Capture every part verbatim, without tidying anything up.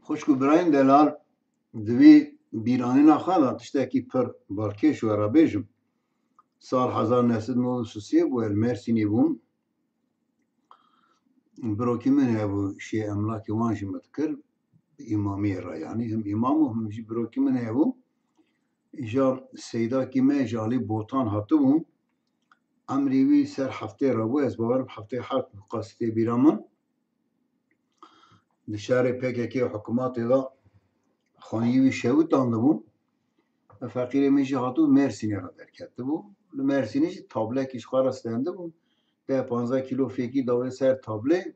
Xwişk û birayên delal, di vî bîranîna xwe de tiştekî pir balkêş we re bêjim. Sal hezar neh sed û nod û sê bû, ez li Mêrsînê bûm. Birokî min hebû, şê emlakê wan jî min dikir, îmamiyê re, yanî him îmam û him jî birokî min hebû. Îja seydakî me ji alî Botan hatibû. Emrî wî ser heftê re bû, ez bawerim heftê heft bû, qasî tê bîra min. Di şerê P K K û hikûmetê de xaniyê wî şewitandibû. Feqîrê min jî hatibû Mêrsînê re derketibû. Li Mêrsînê jî tablekî ji xwe re stendibû. Deh panzdeh kîlo fêkî dawê ser tablê.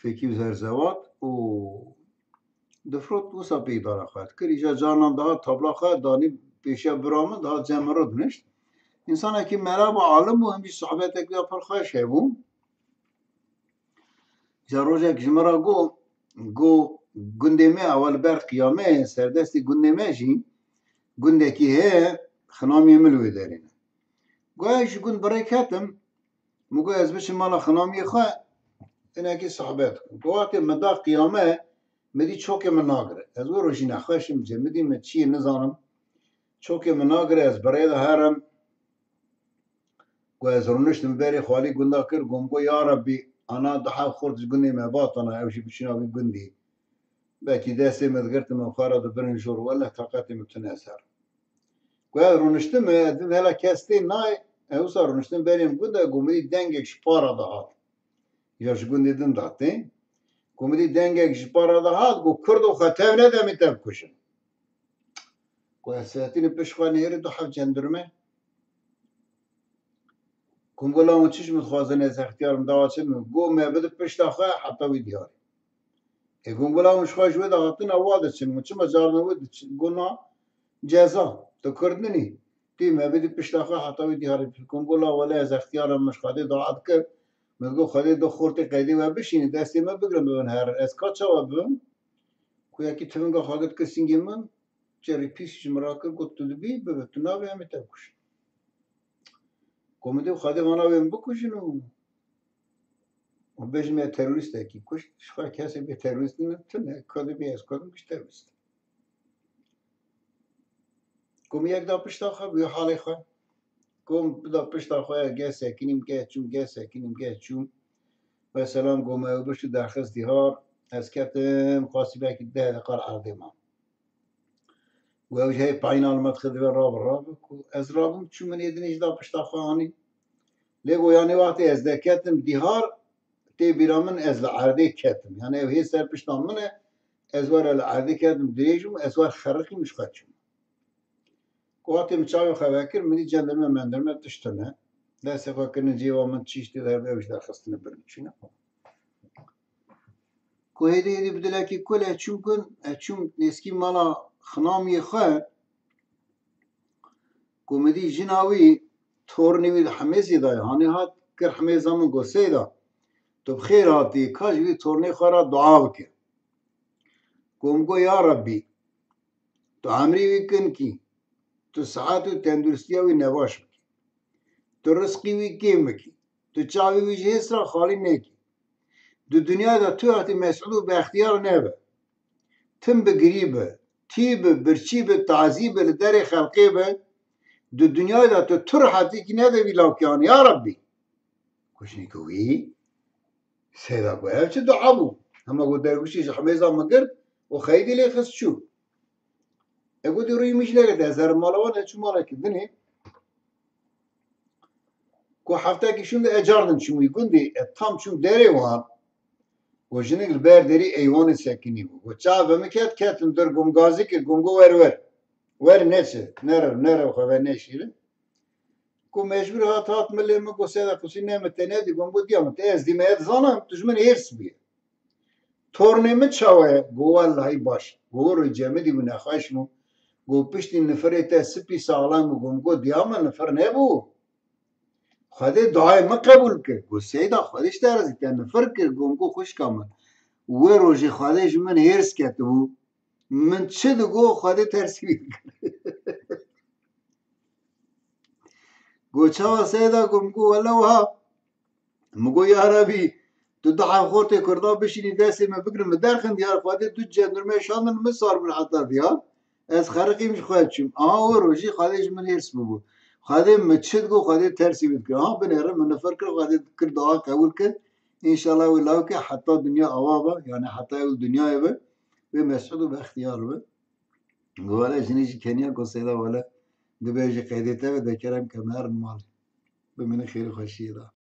Fêkî û zerzewat û difrot, wisa pê îdara xwe dikir. Îja carinan dihat tabla xwe danî pêşiya bira min, dihat cem min re dinişt. Însanekî mela bû, alim bû, him jî sohbetek wî ya pir xweş hebû. Îja rojek ji min re got, got, gundê me ew li ber qiyamê, serdestî gundê me jî gundekî heye, xinamiyê min li wê derê ne. Got, ez ji gund bi rê ketim, min got, ez biçim mala xinamiyê xwe, hinekî sohbet bikim. Got, wextê min da qiyame, min dî çokê min nagire. Ez wê rojî nexweş im, cemidî min çiyê nizanim. Çokê min nagire, ez bi rê de herim. Got, ez rûniştim berê xalî gunda kir, got, min got, ya Rebbî, ana du heb xort ji gundê me batana, ew jî biçûna wî gundî. Belkî destê me digirtin, min xwe re dibirin jor, wele taqetê min tune ser. Got, ez rûniştim, ez dîm hela kes tê nayê, ez wisa rûniştim berê min gunda, got, min dî dengek ji para dihat. Ya ji gundê din de tê. Got, min dî dengek ji para dihat, got, Kurdo xwe tev nede, em ê te bikujin. Got, ez seretînim pişt xwe nêrî du heb cendirme. Got, min got, la hûn çi ji min dixwazin, ez extiyar im, dawa çi min? Got, me bidin pişta xwe heta wî diyarê. Ê, got, min got, la hûn ji xwe ji wê de hatin, ew wa diçin. Min çima carna wê diçin? Got, na, ceza, tu Kurd ninî. Tê me bidî pişta xwe heta wî diyarê. Got, min got, la wele ez extiyar im, min ji Xwedê dawa dikim. Min digot, Xwedê do xortê qeydê we bişînî, destê me bigirin, bibin herin. Ez ka çawa bibim? Ku yekî tivinga xwe girt kir singê min, çerî pîs ji min re kir, got, tu dibî bibe, tu nabê em ê te bikujin. Got, min dê Xwedê vana wê min bikujin û û bêjin me terorîstekî kuşt, ji xwe kesê bê terorîst ne, tune, Kurd bê ez Kurd im, kişt terorîst. Got, min yek da pişta xwe, bi halê xwe. Got, min bida pişta xwe, geh sekinîm, geh çûm, geh sekinîm, geh çûm. Veselam, got, me ew bişt û derxist dîhar, ez ketim, qasî belkî deh deqa li erdê mam. Got, ew ji heyv peyna li me dixist, divê rabe, rabe, ku ez rabûm, çûm, min ê dinê jî da pişta xwe anî. Lê got, yanî wextê ez derketim dîhar, tê bîra min ez li erdê ketim. Yanî ew hê ser pişta min e, ez were li erdê ketim dirêj û ez wer xeriqîm ji xwe çûm. Got, wextê min çavê xwe vekir, min dî cendirme mendirme tişt tune. Destê xwe kirin cêwa min, çîştê de ew ji derxistine birin çûne. Ku hêdî hêdî bi dilekî kul ez çûm kin, ez çûm nêzkî mala xinamiyê xwe, ku min dî jina wî, tornê wî di hemêzê de ye. Hanê hat kir hemêza min, got, Seyda, tu bi xêr hatî, ka ji vî tornê xwe re dua bike. Got, min got, ya Rebbî, tu emrî wî kin kî, tu sihet û tenduristiya wî nebaş bikî. Tu rizqî wî kêm bikî. Tu çavê wî ji hêsra xalî nekî. Di dinyayê de tu hatî mesûl û bextiyar nebe. Tim bi girî be, tî be, birçî be, tazî be, li derê xelqê be. Di dinyayê de tu tu rihetîkî nede vî lawkê anî, ya Rebbî. Kuşnî ku wî, Seyda ku ev çi dua bû? Hema ku derwişî ji hemêza min girt û xeydî lê xist çû. E, gotî, rûyê min jî negirtiye, ez herim mala wan, ez çûm malekî dinê. Ku heftekî şûn de ez carnan çûm wî gundî, ez tam çûm derê wan. Ku jinik li ber derî eywanê sekinî bû. Ku çav bi min ket, ketim der, gom gazî kir, gom go wer wer. Wer neçe, nerew, nerew xwe ve neşîrin. Ku mecbûr hat, hat milê min, got, Seyda Qusî, ne min te nedî, got, diya min te, ez dî me, ez zanim, tu ji min hêrs bûye. Tornê min çawa ye? Got, wellahî baş. Got, rû cemidî bû, nexweş bû. Got, piştî nifirê te spî saxlem bû. Got, got, diya min nifir nebû. Xwedê duayê min qebûl kir. Got, Seyda, Xwedê ji te razî, te nifir kir. Got, got, xwişka min. Wê rojê Xwedê ji min hêrs ketibû. Min çi digot, Xwedê tersî wî dikir. Got, çawa Seyda? Got, min got, wele wiha. Min got, ya Rebî, Tu du heft xortê Kurda bişînî destê me bigirin, min derxin diyar, Xwedê du cendirmeyê şandin, min sar bûn heta diyar. Ez xeriqîm ji xwe çûm. Aha o rojî Xwedê ji min hêrs bûbû. Xwedê min çi digot, Xwedê tersî wî dikir. Aha binêre min nifir kir, Xwedê kir dua qebûl kir. Înşallah wê lawke heta dinya ava be, yani heta ew dinyayê be, wê mesûd û bextiyar be. Wele jinê jî keniya ku Seyda wele dibê jî qeydê te ve de kerem ke me herin malê. Bimînin xêr û xweşiyê de.